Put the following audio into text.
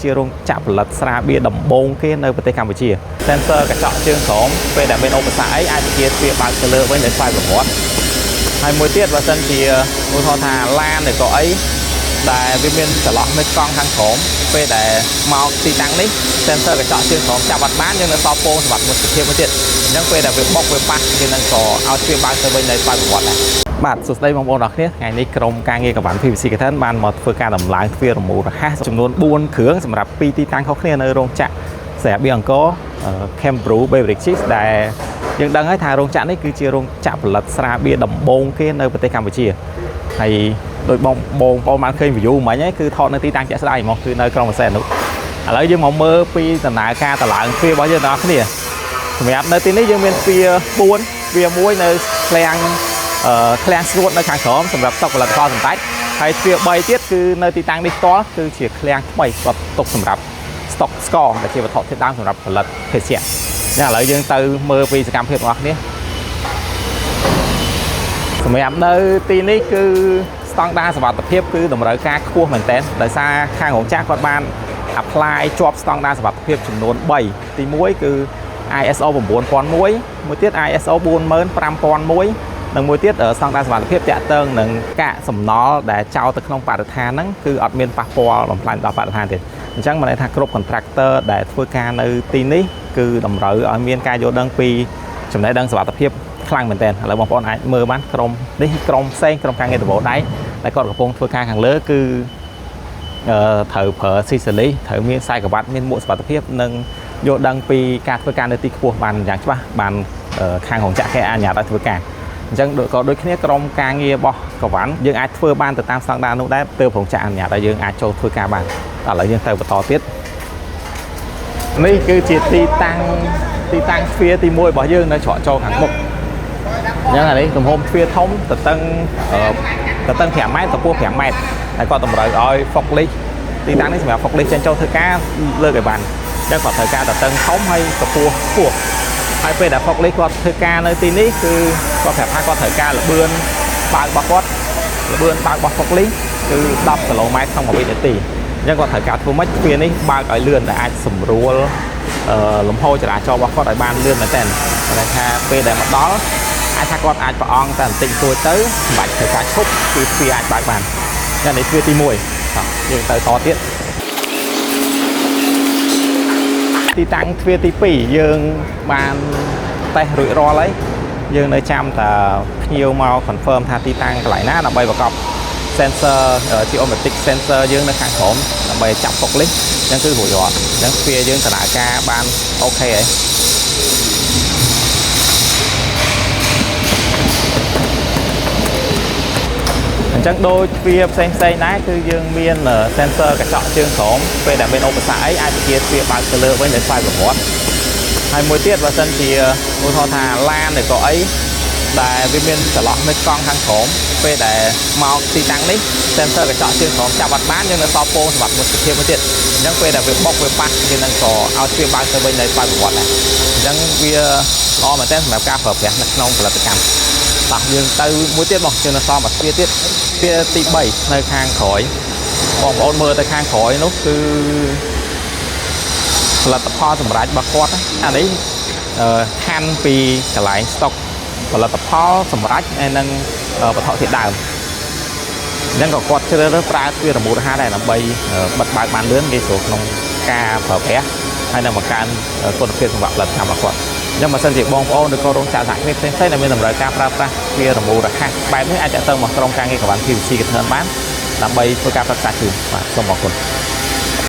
គឺជារោងចក្រផលិតស្រាបៀរដំបូងគេនៅប្រទេសកម្ពុជា sensor កញ្ចក់ជើងក្រោមពេលដែលមានឧបសគ្គអីអាចជាទ្វារបើកទៅលើវិញដោយស្វ័យប្រវត្តិហើយមួយទៀតបើសិនជាឧទាហរណ៍ថាឡានឬក៏អីដែលវាមានចន្លោះនៅកង់ខាងក្រោមពេលដែលមកទីតាំងនេះ sensor កញ្ចក់ជើងក្រោមចាប់អត់បានយើងនៅសល់ពោងសម្រាប់មួយសភាពមួយទៀតអញ្ចឹងពេលដែលវាបុកវាប៉ះវានឹងក៏ឲ្យទ្វារបើកទៅវិញដោយស្វ័យប្រវត្តិដែរបាទសួស្តីបងប្អូនអរគ្នាថ្ងៃនេះក្រុមការងារកវ៉ាន់ PVC Curtain បានមកធ្វើការដំឡើងទ្វាររមូររហ័សចំនួន4គ្រឿងសម្រាប់2ទីតាំងខុសគ្នានៅរោងចក្រស្រាបៀរអង្គរ Cambrew Beverages ដែលយើងដឹងហើយថារោងចក្រនេះគឺជារោងចក្រផលិតស្រាបៀរដំបូងគេនៅប្រទេសកម្ពុជាហើយដោយបងបងប្អូនបានឃើញ view មិញហ្នឹងគឺថតនៅទីតាំងជាក់ស្ដែងហ្មងគឺនៅក្រុងព្រះសីហនុឥឡូវយើងមកមើលពីដំណើរការតម្លើងទ្វាររបស់យើងទាំងអស់គ្នាសម្រាប់នៅទីនេះយើងមានទ្វារ4ទ្វារមួយនៅឃ្លាំងអឺឃ្លាំងស្ងួតនៅខាងក្រោមសម្រាប់ស្តុកផលិតផលសម្ដេចហើយទ្វារ3ទៀតគឺនៅទីតាំងនេះផ្ទាល់គឺជាឃ្លាំងថ្មីគាត់ទុកសម្រាប់ស្តុកស្ករដែលជាវត្ថុធាតុដើមសម្រាប់ផលិតភេសជ្ជៈញ៉ាឥឡូវយើងទៅមើលពីសកម្មភាពរបស់គ្នាសម្រាប់នៅទីនេះគឺស្តង់ដារសុវត្ថិភាពគឺតម្រូវការខ្ពស់មែនទែនដោយសារខាងរោងចក្រគាត់បាន apply ជាប់ស្តង់ដារសុវត្ថិភាពចំនួន3ទី1គឺ ISO 9001មួយទៀត ISO 45001និងមួយទៀតស្តង់ដារសុវត្ថិភាពតាក់ទងនឹងកាកសំណល់ដែលចោលទៅក្នុងបរិស្ថានហ្នឹងគឺអត់មានប៉ះពាល់បំផ្លាញដល់បរិស្ថានទេអញ្ចឹងមានន័យថាគ្រប់ contractor ដែលធ្វើការនៅទីនេះគឺតម្រូវឲ្យមានការយល់ដឹងពីចំណេះដឹងសុវត្ថិភាពខ្លាំងមែនទែនឥឡូវបងប្អូនអាចមើលបានក្រុមនេះក្រុមផ្សេងក្រុមការងារដំបូលដៃដែលគាត់កំពុងធ្វើការខាងលើគឺ ត្រូវប្រើស៊ីសាលីត្រូវមានខ្សែក្រវ៉ាត់មានមួកសុវត្ថិភាពនិងយល់ដឹងពីការធ្វើការនៅទីខ្ពស់បានយ៉ាងច្បាស់បានខាងរោងចក្រគេអនុញ្ញាតឲ្យធ្វើការអញ្ចឹងដូចក៏ដូចគ្នាក្រុមការងាររបស់កវ៉ាន់យើងអាចធ្វើបានទៅតាមស្តង់ដារនោះដែរទើបរោងចក្រអនុញ្ញាតឲ្យយើងអាចចូលធ្វើការបានឥឡូវយើងទៅបន្តទៀតនេះគឺជាទីតាំងទីតាំងទ្វារទី1របស់យើងនៅច្រកចូលខាងមុខអញ្ចឹងអានេះទំហំទ្វារធំទទឹងទទឹង5ម៉ែត្រកម្ពស់5ម៉ែត្រតែគាត់តម្រូវឲ្យ forklift ទីតាំងនេះសម្រាប់ forklift ចេញចូលធ្វើការលើកឲ្យបានអញ្ចឹងគាត់ត្រូវការទទឹងធំហើយកម្ពស់ខ្ពស់ហើយពេលដែល forklift គាត់ធ្វើការនៅទីនេះគឺគាត់ប្រាប់ថាគាត់ត្រូវការល្បឿនបើករបស់គាត់ល្បឿនបើករបស់ forklift គឺ10គីឡូម៉ែត្រក្នុង1វិនាទីអញ្ចឹងគាត់ត្រូវការធ្វើម៉េចទ្វារនេះបើកឲ្យលឿនដែលអាចសម្រួលអឺលំហូរចរាចរណ៍របស់គាត់ឲ្យបានលឿនមែនទែនគាត់ថាពេលដែលមកដល់អាចថាគាត់អាចប្រអងតែបន្តិចបន្តួចទៅមិនបាច់ត្រូវការឈប់គឺទ្វារអាចបើកបាននេះទ្វារទី1តោះយើងទៅតទៀតទីតាំងទ្វារទី2យើងបានតេស្តរួចរាល់ហើយយើងនៅចាំតែភ្ញៀវមក confirm ថាទីតាំងកន្លែងណាដើម្បីប្រកប sensor geometric sensor យើងនៅខាងក្រោមដើម្បីចាប់ forklift អញ្ចឹងគឺរួចរាល់អញ្ចឹងទ្វារយើងដំណើរការបាន OK ហើយអញ្ចឹងដូចទ្វារផ្សេងផ្សេងដែរគឺយើងមាន sensor កញ្ចក់ជើងក្រោមពេលដែលមានឧបសគ្គអីអាចជាទ្វារបើកទៅលើវិញដោយស្វ័យប្រវត្តិហើយមួយទៀតបើសិនជាឧទាហរណ៍ថាឡានឬក៏អីដែលវាមានចន្លោះនៅកង់ខាងក្រោមពេលដែលមកទីតាំងនេះ sensor កញ្ចក់ជើងក្រោមចាប់អត់បានយើងនៅសល់ពោងសម្រាប់មួយសភាពមួយទៀតអញ្ចឹងពេលដែលវាបុកវាប៉ះវានឹងក៏ឲ្យទ្វារបើកទៅវិញដោយស្វ័យប្រវត្តិដែរអញ្ចឹងវាល្អមែនទែនសម្រាប់ការប្រើប្រាស់នៅក្នុងផលិតកម្មតោះយើងទៅមួយទៀតមកយើងនៅសល់មួយទ្វារទៀតទ្វារទី3នៅខាងក្រោយបងប្អូនមើលទៅខាងក្រោយនោះគឺផលិតផលសម្រាប់របស់គាត់អានេះខាន់ពីកន្លែងស្តុកផលិតផលសម្រាប់ហើយនឹងវត្ថុធាតុដើមអញ្ចឹងក៏គាត់ជ្រើសរើសប្រើទ្វាររមូររហ័សដែរដើម្បីបិទបើកបានលឿនងាយស្រួលក្នុងការប្រើប្រាស់ហើយនឹងបង្កើនគុណភាពសម្រាប់ផលិតកម្មរបស់គាត់អញ្ចឹងបើសិនជាបងប្អូនឬក៏រោងចក្រសហគ្រាសផ្សេងៗដែលមានតម្រូវការប្រើប្រាស់ទ្វាររមូររហ័សបែបនេះអាចទាក់ទងមកក្រុមការងារកវ៉ាន់ PVC Curtain បានដើម្បីធ្វើការប្រឹក្សាជូនបាទសូមអរគុណ។